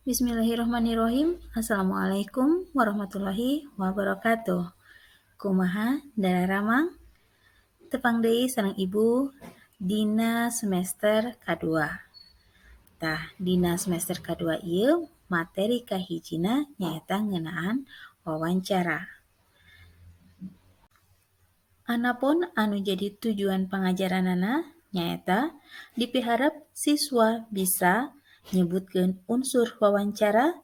Bismillahirrahmanirrahim. Assalamualaikum warahmatullahi wabarakatuh. Kumaha dararamang? Tepang deui sareng Ibu dina semester kadua. Tah, dina semester kadua ieu materi kahijina nyaeta ngeunaan wawancara. Anapon anu jadi tujuan pangajaranana nyaeta dipiharep siswa bisa nyebutkeun unsur wawancara,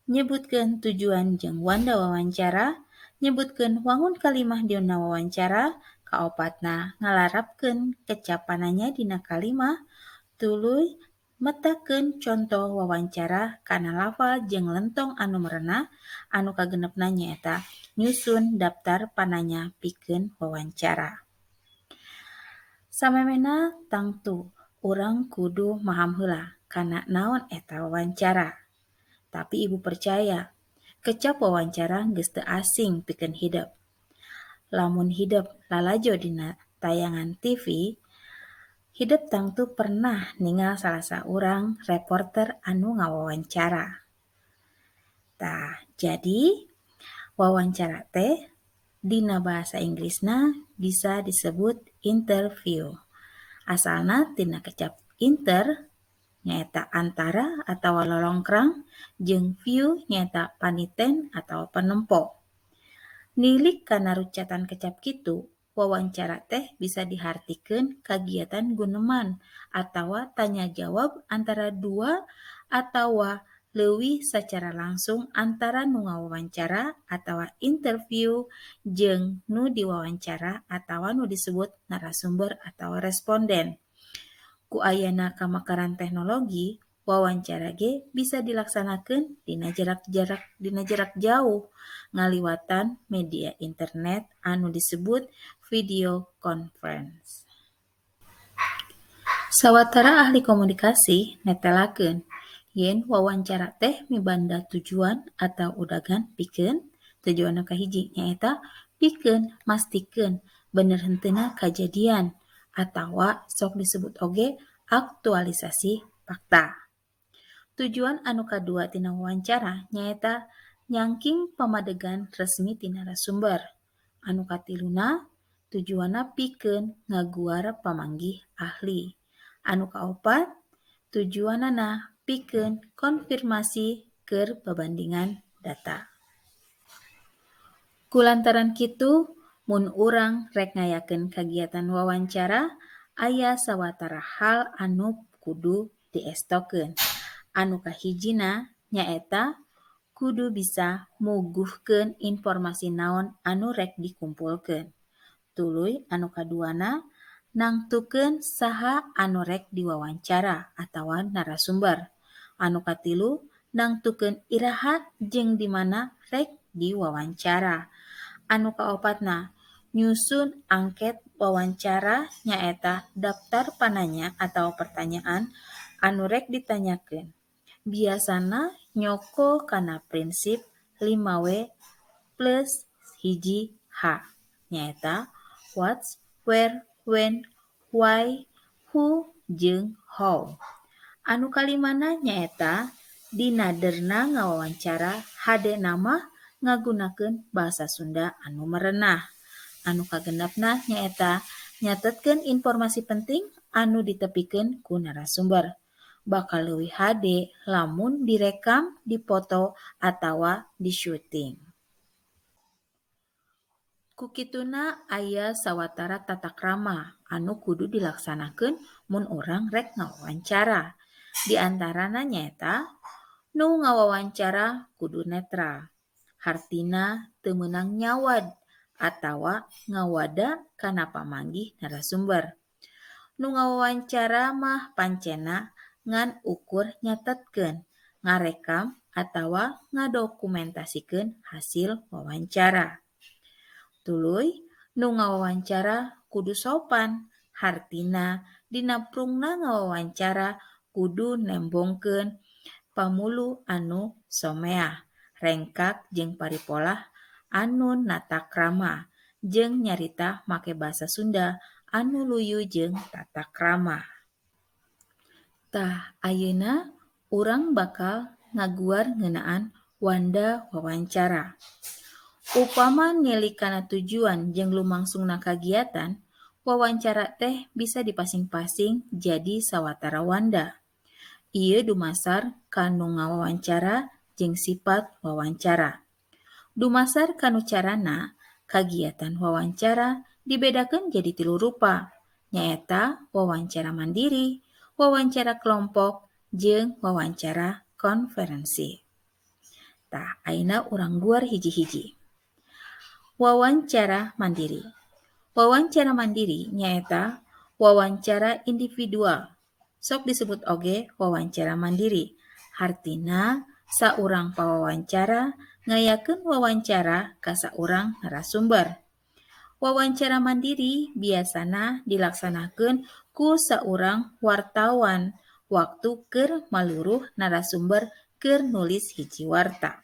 nyebutkeun tujuan jeung wanda wawancara, nyebutkeun wangun kalimah dina wawancara, kaopatna ngalarapkeun kecap pananya dina kalimah, tuluy metakeun conto wawancara kana lafal jeung lentong anu merenah, anu kagenepna nyaeta nyusun daptar pananya pikeun wawancara. Samemehna tangtu urang kudu maham heula kana naon eta wawancara. Tapi Ibu percaya, kecap wawancara geus teu asing pikeun hidep. Lamun hidep lalajo dina tayangan TV, hidep tangtu pernah ningal salah saurang reporter anu ngawawancara. Tah, jadi wawancara teh dina bahasa Inggrisna bisa disebut interview. Asalna tina kecap inter nyaeta antara atawa lolongkrang jeung view nyaeta paniten atawa panempo. Nilik kana rucatan kecap kitu, wawancara teh bisa dihartikeun kagiatan guneman atawa tanya jawab antara dua atawa leuwih sacara langsung antara nu ngawawancara atawa interview jeung nu diwawancara atawa nu disebut narasumber atawa responden. Ku ayana kamekaran teknologi, wawancara ge bisa dilaksanakeun dina jarak jauh ngaliwatan media internet anu disebut video conference. Sawatara ahli komunikasi netelakeun yen wawancara teh mibanda tujuan atawa udagan pikeun tujuan nu kahiji nyaeta pikeun mastikeun bener henteuna kajadian atawa sok disebut oge aktualisasi fakta. Tujuan anu kadua tina wawancara nyaeta nyangking pamadegan resmi ti narasumber. Anu katiluna tujuanna pikeun ngaguar pamanggih ahli. Anu kaopat tujuanana pikeun konfirmasi keur babandingan data. Kulantaran kitu, mun urang rek ngayakeun kagiatan wawancara, aya sawatara hal anu kudu diestokeun. Anu kahijina nyaeta kudu bisa muguhkeun informasi naon anu rek dikumpulkeun. Tuluy anu kaduana nangtukeun saha anu rek diwawancara atawa narasumber. Anu katilu nangtukeun iraha jeung di mana rek diwawancara. Anu kaopatna nyusun angket wawancara nyaeta daftar pananya atawa pertanyaan anu rek ditanyakeun. Biasana nyoko kana prinsip 5W plus 1H nyaeta what, where, when, why, who, jeung how. Anu kalimana nyaeta dina derna ngawawancara hadena mah ngagunakeun bahasa Sunda anu merenah. Anu kagenepna nyaeta nyatetkeun informasi penting anu ditepikeun ku narasumber. Bakal leuwih hade lamun direkam, dipoto, atawa disyuting. Ku kituna aya sawatara tata krama anu kudu dilaksanakeun mun urang rek ngawawancara. Di antarana nyaeta nu ngawawancara kudu netral, hartina teu meunang nyawad atawa ngawada kana pamanggih narasumber. Nu ngawawancara mah pancena ngan ukur nyatetkeun, ngarekam atawa ngadokumentasikeun hasil wawancara. Tuluy nu ngawawancara kudu sopan, hartina dina prungna ngawawancara kudu nembongkeun pamulu anu someah, rengkak jeung paripolah anu natakrama jeung nyarita make basa Sunda anu luyu jeung tata krama. Tah, ayeuna urang bakal ngaguar ngeunaan wanda wawancara. Upama nilik kana tujuan jeung lumangsungna kagiatan, wawancara teh bisa dipasing-pasing jadi sawatara wanda. Ieu dumasar ka nu ngawawancara jeung sipat wawancara. Dumasar kana carana, kagiatan wawancara dibedakeun jadi tilu rupa, nyaeta wawancara mandiri, wawancara kelompok, jeung wawancara konferensi. Tah, ayeuna urang guar hiji-hiji. Wawancara mandiri. Wawancara mandiri nyaeta wawancara individual. Sok disebut oge wawancara mandiri. Hartina saurang pawawancara ngayakeun wawancara ka saurang narasumber. Wawancara mandiri biasana dilaksanakeun ku saurang wartawan waktu keur maluruh narasumber keur nulis hiji warta.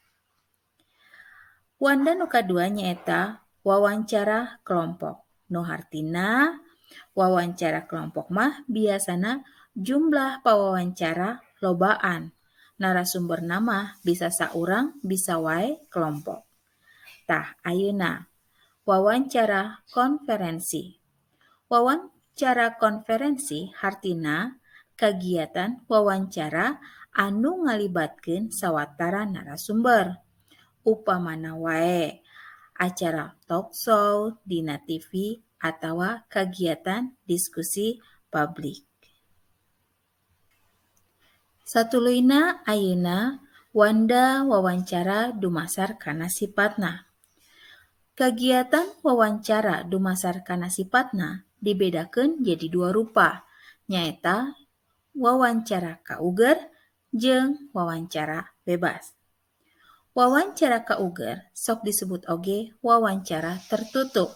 Wanda nu kadua nyaeta wawancara kelompok. Nu hartina wawancara kelompok mah biasana jumlah pawawancara lobaan. Narasumberna mah bisa saurang bisa wae kelompok. Tah, ayeuna wawancara konferensi. Wawancara konferensi hartina kagiatan wawancara anu ngalibatkeun sawatara narasumber. Upamana wae acara talk show dina TV atawa kagiatan diskusi publik. Satuluyna ayeuna wanda wawancara dumasar kana sipatna. Kagiatan wawancara dumasar kana sipatna dibedakeun jadi dua rupa, nyaeta wawancara kauger jeung wawancara bebas. Wawancara kauger sok disebut oge wawancara tertutup.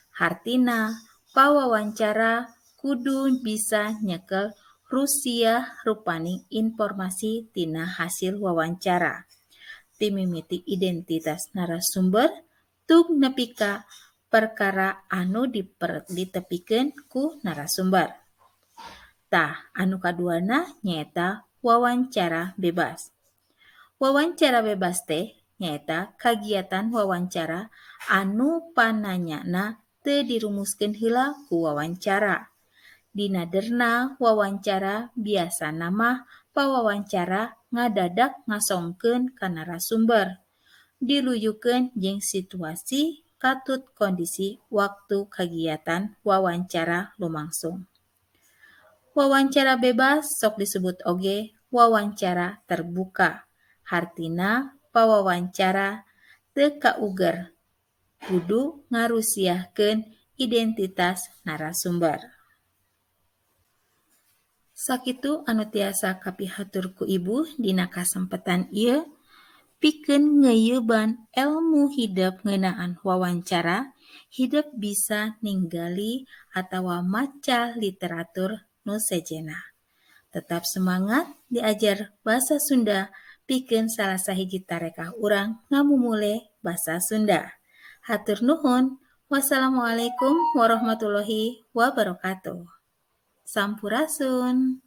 Hartina pawawancara kudu bisa nyekel rusiah rupaning informasi tina hasil wawancara. Ti mimiti identitas narasumber tug nepi ka perkara anu ditepikeun ku narasumber. Tah, anu kaduana nyaeta wawancara bebas. Wawancara bebas teh nyaeta kagiatan wawancara anu pananyana teu dirumuskeun heula ku wawancara. Dina derna wawancara biasana mah pawawancara ngadadak ngasongkeun ka narasumber. Diluyukeun jeung situasi katut kondisi waktu kagiatan wawancara lumangsung. Wawancara bebas sok disebut oge wawancara terbuka. Hartina pawawancara teu kauger kudu ngarusiahkeun identitas narasumber. Sakitu anu tiasa kapihatur ku ibu dina kasempetan ieu pikeun ngeuyeban elmu hidep ngeunaan wawancara, hidep bisa ninggali atawa maca literatur nu sejenna. Tetap semangat diajar basa Sunda pikeun salah sahiji tarekah urang ngamumule basa Sunda. Hatur nuhun. Wassalamualaikum warahmatullahi wabarakatuh. Sampurasun.